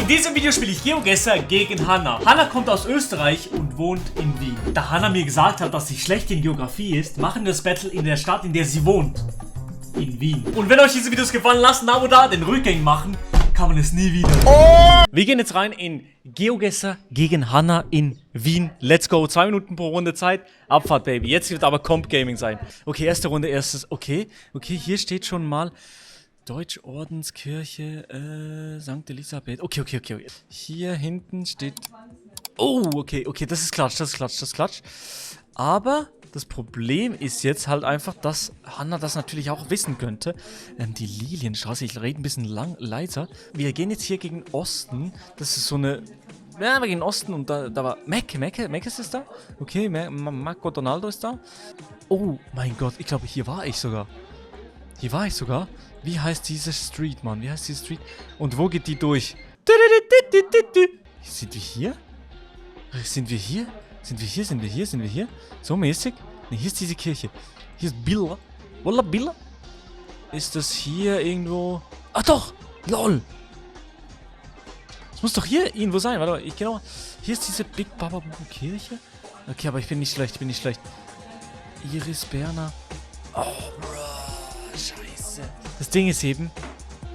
In diesem Video spiele ich GeoGuessr gegen Hanna. Hanna kommt aus Österreich und wohnt in Wien. Da Hanna mir gesagt hat, dass sie schlecht in Geografie ist, machen wir das Battle in der Stadt, in der sie wohnt. In Wien. Und wenn euch diese Videos gefallen, lasst ein Abo da, den Rückgang machen, kann man es nie wieder. Oh! Wir gehen jetzt rein in GeoGuessr gegen Hanna in Wien. Let's go. 2 Minuten pro Runde Zeit. Abfahrt, Baby. Jetzt wird aber Comp Gaming sein. Okay, erste Runde, erstes. Okay, hier steht schon mal Deutschordenskirche, St. Elisabeth. Okay. Hier hinten steht... Oh, okay, das ist Klatsch. Aber das Problem ist jetzt halt einfach, dass Hanna das natürlich auch wissen könnte. Die Lilienstraße, ich rede ein bisschen leiser. Wir gehen jetzt hier gegen Osten. Das ist so eine... Ja, wir gehen Osten und da war... Mecke ist es da? Okay, Marco Donaldo ist da. Oh mein Gott, ich glaube, hier war ich sogar. Wie heißt diese Street, Mann? Und wo geht die durch? Sind wir hier? So mäßig? Ne, hier ist diese Kirche. Hier ist Billa. Wallah Billa? Ist das hier irgendwo... Ah doch! LOL! Das muss doch hier irgendwo sein. Warte mal, genau... Hier ist diese Big Baba Kirche. Okay, aber ich bin nicht schlecht. Iris Berner. Oh, bro. Scheiße. Das Ding ist eben,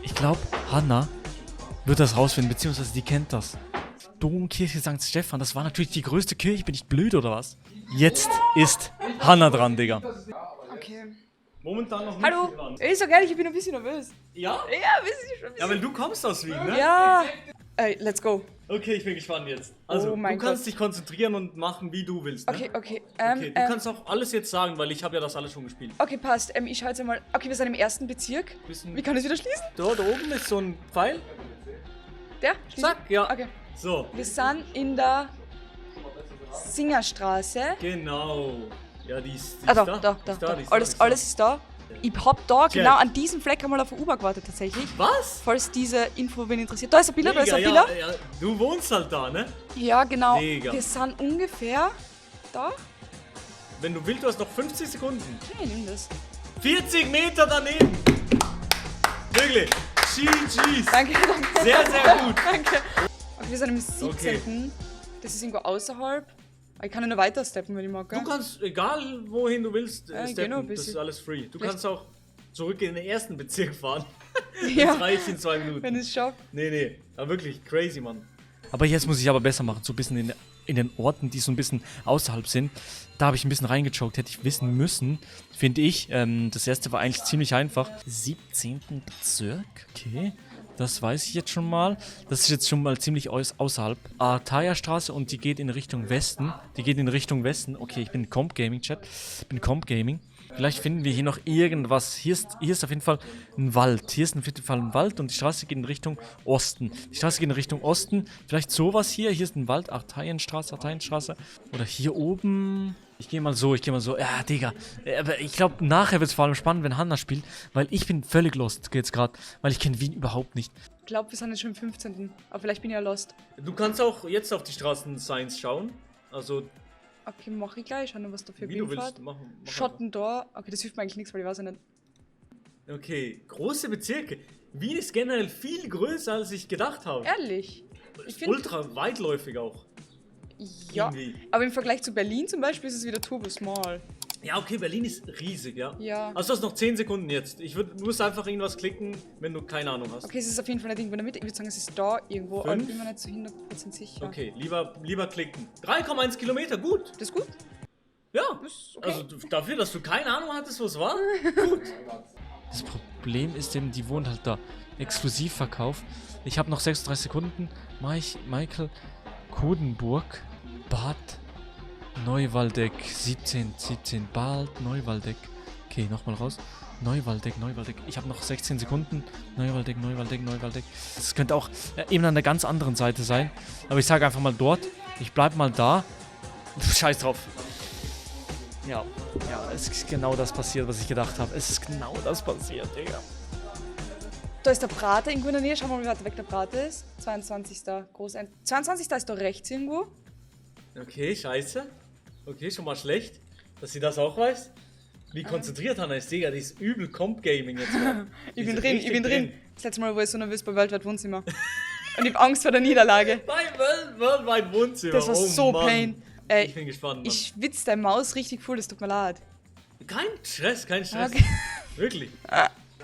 ich glaube, Hanna wird das rausfinden, beziehungsweise die kennt das. Domkirche St. Stephan, das war natürlich die größte Kirche. Bin ich blöd oder was? Jetzt ist Hanna dran, Digga. Okay. Momentan noch nicht. Hallo. Dran. Ist doch ehrlich, ich bin ein bisschen nervös. Ja? Ja, bisschen schon. Ja, weil du kommst aus Wien, ne? Ja. Ey, let's go. Okay, ich bin gespannt jetzt. Also, Oh mein du kannst Gott. dich konzentrieren und machen, wie du willst, ne? Okay. Okay, du kannst auch alles jetzt sagen, weil ich habe ja das alles schon gespielt. Okay, passt. Ich schaue jetzt einmal. Okay, wir sind im ersten Bezirk. Wie kann ich wieder schließen? Da oben ist so ein Pfeil. Der? Schließen? Zack, ja. Okay. So. Wir sind in der Singerstraße. Genau. Ja, die ist Da. die ist da. Alles ist da. Ich hab da genau an diesem Fleck einmal auf ein Uber gewartet tatsächlich. Was? Falls diese Info wen interessiert. Da ist ein Bilder, Mega, ja. Du wohnst halt da, ne? Ja, genau. Mega. Wir sind ungefähr da. Wenn du willst, du hast noch 50 Sekunden. Okay, nimm das. 40 Meter daneben. Wirklich. GG's. Danke. Sehr, sehr gut. Danke. Okay, wir sind im 17. Okay. Das ist irgendwo außerhalb. Ich kann ja nur weiter steppen, wenn ich mag, gell? Du kannst, egal wohin du willst, ich geh steppen. noch ein Das ist bisschen. alles free. Du Vielleicht- kannst auch zurück in den ersten Bezirk fahren. Ja. Das reicht in 2 Minuten. Wenn ich es schaffe. Nee. Aber wirklich crazy, Mann. Aber jetzt muss ich aber besser machen. So ein bisschen in den Orten, die so ein bisschen außerhalb sind. Da habe ich ein bisschen reingechoked. Hätte ich wissen müssen, finde ich. Das erste war eigentlich ziemlich einfach. 17. Bezirk. Okay. Das weiß ich jetzt schon mal. Das ist jetzt schon mal ziemlich außerhalb. Artaya-Straße und die geht in Richtung Westen. Okay, ich bin in Comp Gaming, Chat. Vielleicht finden wir hier noch irgendwas. Hier ist auf jeden Fall ein Wald. Und die Straße geht in Richtung Osten. Vielleicht sowas hier. Hier ist ein Wald. Artaienstraße. Oder hier oben. Ich gehe mal so. Ja, Digga. Aber ich glaube, nachher wird es vor allem spannend, wenn Hanna spielt. Weil ich bin völlig lost jetzt gerade. Weil ich kenne Wien überhaupt nicht. Ich glaube, wir sind jetzt schon im 15. Aber vielleicht bin ich ja lost. Du kannst auch jetzt auf die Straßen-Signs schauen. Also, Okay, mach ich gleich. Schau noch, was da für wie du Bild willst. fährt. Mach Schotten da. Okay, das hilft mir eigentlich nichts, weil ich weiß ja nicht. Okay, große Bezirke. Wien ist generell viel größer, als ich gedacht habe. Ehrlich. Ich Ist finde. ultra weitläufig auch. Ja. irgendwie. Aber im Vergleich zu Berlin zum Beispiel ist es wieder turbo small. Ja, okay, Berlin ist riesig, ja. Ja. Also du hast noch 10 Sekunden jetzt. Du musst einfach irgendwas klicken, wenn du keine Ahnung hast. Okay, es ist auf jeden Fall nicht irgendwo in der Mitte. Ich würde sagen, es ist da irgendwo. Aber ich 5? bin mir nicht zu 100% sicher. Okay, lieber klicken. 3,1 Kilometer, gut. Das ist gut? Ja, ist okay. also dafür, dass du keine Ahnung hattest, wo es war, gut. Das Problem ist eben, die wohnt halt da. Exklusivverkauf. Ich habe noch 36 Sekunden. Michael Kodenburg, Bad Neuwaldeck, 17, Bad Neuwaldeck. Okay, nochmal raus. Neuwaldeck. Ich habe noch 16 Sekunden. Neuwaldeck. Das könnte auch eben an der ganz anderen Seite sein. Aber ich sage einfach mal dort. Ich bleib mal da. Scheiß drauf. Ja, es ist genau das passiert, was ich gedacht habe. Digga. Da ist der Prater irgendwo in der Nähe. Schau mal, wie weit weg der Prater ist. 22. 22. ist da rechts irgendwo. Okay, scheiße. Okay, schon mal schlecht, dass sie das auch weiß. Wie konzentriert Hanna ist, Digga, die ist übel Comp-Gaming jetzt. Ich bin drin. Das letzte Mal war ich so nervös bei Weltweit Wohnzimmer. Und ich habe Angst vor der Niederlage. Mein Wohnzimmer. Das war so Mann. pain. Ich bin gespannt, Mann. Ich schwitze deine Maus richtig voll, das tut mir leid. Kein Stress, kein Stress. Okay. Wirklich.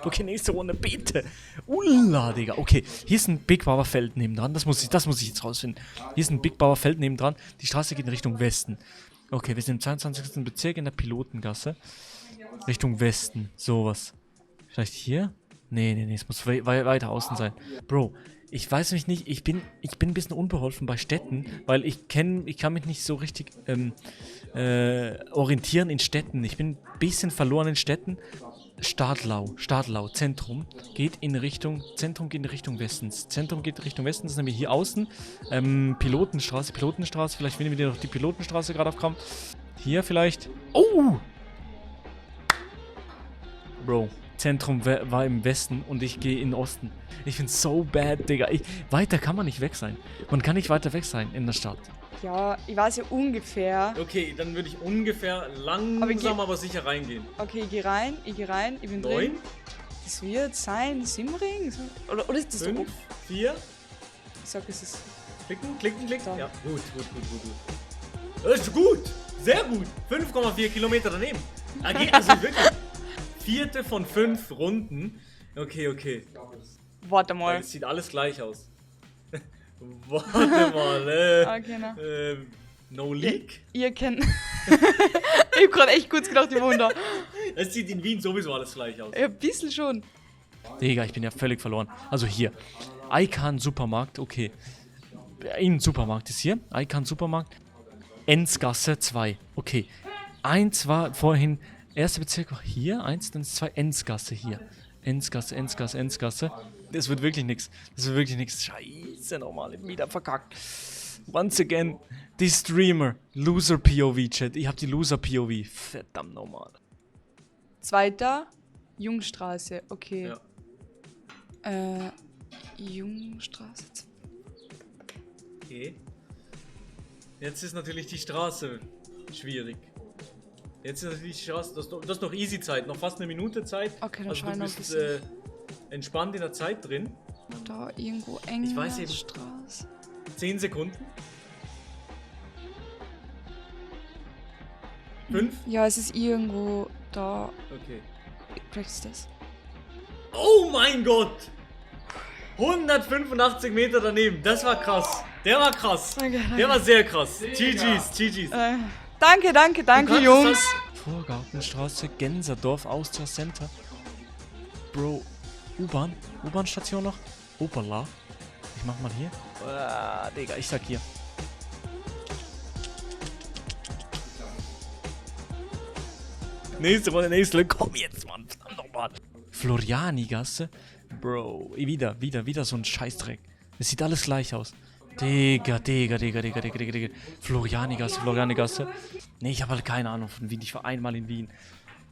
Okay, nächste Runde, bitte. Ulla, Digga. Okay, hier ist ein Big Bauer Feld nebendran. Das muss ich jetzt rausfinden. Hier ist ein Big Bauer Feld nebendran. Die Straße geht in Richtung Westen. Okay, wir sind im 22. Bezirk in der Pilotengasse. Richtung Westen. Sowas. Vielleicht hier? Nee, es muss weiter außen sein. Bro, ich weiß mich nicht, ich bin ein bisschen unbeholfen bei Städten, weil ich kann mich nicht so richtig orientieren in Städten. Ich bin ein bisschen verloren in Städten. Stadlau, Zentrum geht in Richtung Westens. Zentrum geht Richtung Westen, das ist nämlich hier außen. Pilotenstraße, vielleicht finden wir noch die Pilotenstraße gerade aufkommen. Hier vielleicht. Oh! Bro, Zentrum war im Westen und ich gehe in den Osten. Ich find's so bad, Digga. Weiter kann man nicht weg sein. Man kann nicht weiter weg sein in der Stadt. Ja, ich weiß ja ungefähr. Okay, dann würde ich ungefähr langsam, aber sicher reingehen. Okay, ich gehe rein, ich bin 9. drin. Das wird sein Simmering? Oder ist das 5, 4. Ich sag, es ist... Klicken. Da. Ja, gut. Das ist gut. Sehr gut. 5,4 Kilometer daneben. Also wirklich. 4. von 5 Runden. Okay. Warte mal. Es sieht alles gleich aus. Warte mal, Okay, na. No Leak? Ihr kennt... Ich hab gerade echt kurz gedacht, ich Wunder. Es sieht in Wien sowieso alles gleich aus. Ja, ein bisschen schon. Digga, ich bin ja völlig verloren. Also hier. Icon Supermarkt, okay. Ein Supermarkt ist hier. Icon Supermarkt. Enzgasse 2. Okay. 1 war vorhin... Erster Bezirk war hier. 1, dann ist 2. Enzgasse hier. Enzgasse. Das wird wirklich nichts. Scheiße, nochmal wieder verkackt. Once again, die Streamer. Loser POV, Chat. Ich hab die Loser POV. Verdammt nochmal. 2. Jungstraße, okay. Ja. Jungstraße. Okay. Jetzt ist natürlich die Straße schwierig. Jetzt ist natürlich die Straße, das ist noch easy Zeit, noch fast eine Minute Zeit. Okay, dann also schauen wir du bist entspannt in der Zeit drin. Da irgendwo eng. Ich weiß eben. Straße. 10 Sekunden. 5. Ja, es ist irgendwo da. Okay. Vielleicht ist das. Oh mein Gott! 185 Meter daneben, das war krass. Der war krass. Okay. Der war sehr krass. GG's. Danke, Jungs. Vorgartenstraße, Gänserdorf, Austria Center. Bro, U-Bahn-Station noch? Opala. Ich mach mal hier. Digga, ich sag hier. Nächste Runde. Komm jetzt, Mann. Verdammt nochmal. Florianigasse. Bro, wieder so ein Scheißdreck. Es sieht alles gleich aus. Digga. Florianigasse. Nee, ich habe halt keine Ahnung von Wien. Ich war einmal in Wien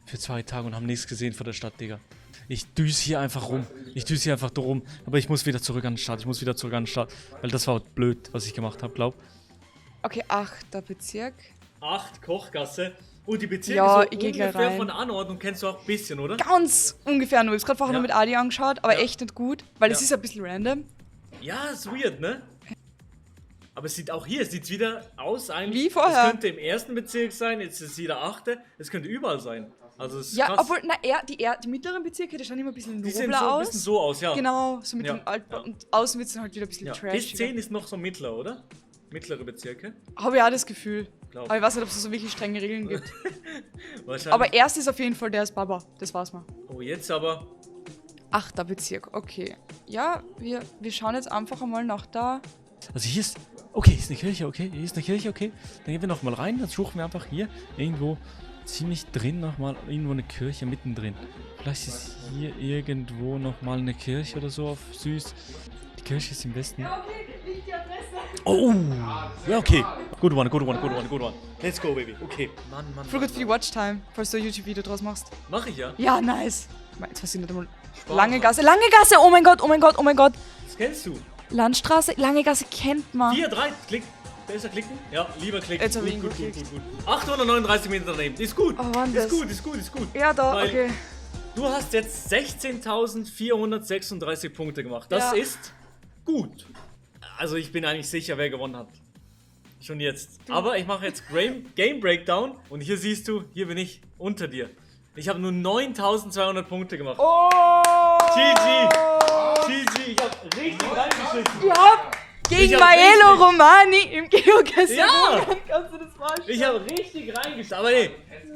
für 2 Tage und habe nichts gesehen von der Stadt, Digga. Ich düse hier einfach rum. Aber ich muss wieder zurück an den Start. Weil das war blöd, was ich gemacht habe, glaub. Okay, 8. Bezirk. 8 Kochgasse. Und die Bezirke Ja, so ich geh gleich ungefähr rein. von Anordnung kennst du auch ein bisschen, oder? Ganz ungefähr nur. Ich hab's gerade vorher Ja. noch mit Adi angeschaut, aber Ja. echt nicht gut, weil es Ja. ist ein bisschen random. Ja, ist weird, ne? Aber es sieht auch hier, wieder aus eigentlich. Wie vorher. Es könnte im 1. Bezirk sein, jetzt ist es wieder 8. Es könnte überall sein. Also es ist Ja, krass. obwohl, die mittleren Bezirke, die schauen immer ein bisschen Die sehen nobler so ein aus. bisschen so aus, ja. Genau, so mit Ja, dem Altbau. ja. Und außen wird es dann halt wieder ein bisschen Ja. trash. Bis 10 ist noch so mittler, oder? Mittlere Bezirke. Habe ich auch das Gefühl. Glaub. Aber ich weiß nicht, ob es so wirklich strenge Regeln gibt. Wahrscheinlich. Aber erst ist auf jeden Fall der ist Baba. Das war's mal. Oh, jetzt aber. 8. Bezirk, okay. Ja, wir schauen jetzt einfach einmal nach da. Also hier ist. Okay, hier ist eine Kirche, okay. Dann gehen wir nochmal rein, dann suchen wir einfach hier irgendwo ziemlich drin nochmal irgendwo eine Kirche mittendrin. Vielleicht ist hier irgendwo nochmal eine Kirche oder so auf süß. Die Kirche ist im Westen. Ja, okay, liegt die Adresse. Oh! Ja, okay. Good one. Let's go, baby. Okay. Mann. Voll gut für die Watchtime, falls du ein YouTube-Video draus machst. Mach ich ja. Ja, nice. Jetzt weiß ich nicht einmal. Spaß, Lange Mann. Gasse, oh mein Gott. Das kennst du. Landstraße, Lange Gasse kennt man. 4, 3, klick. Besser klicken? Ja, lieber klicken. Jetzt hab ich ihn gut. geklickt. 839 Meter daneben. Ist gut. Oh, wann das? Ist gut. Ja, da, Weil okay. Du hast jetzt 16.436 Punkte gemacht. Das Ja. ist gut. Also ich bin eigentlich sicher, wer gewonnen hat. Schon jetzt. Aber ich mache jetzt Game Breakdown und hier siehst du, hier bin ich unter dir. Ich habe nur 9200 Punkte gemacht. Oh! GG, ich habe richtig reingeschissen. Ja, gegen Maelo Romani im GeoGuessr. Ja! Kannst du das vorstellen? Ich habe richtig reingeschissen. Aber nee,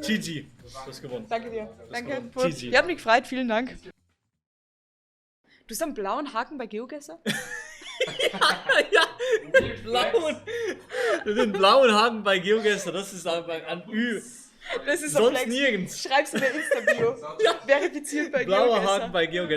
GG. Du hast gewonnen. Danke dir. Danke. gewonnen. GG. Ich habe mich gefreut, vielen Dank. Du hast einen blauen Haken bei GeoGuessr? Ja, den blauen Haken bei GeoGuessr, das ist an Ü. Das ist Sonst Flex. nirgends. Schreib's in der Insta-Bio. Verifiziert bei Blauer GeoGuessr. Haken bei GeoGuessr.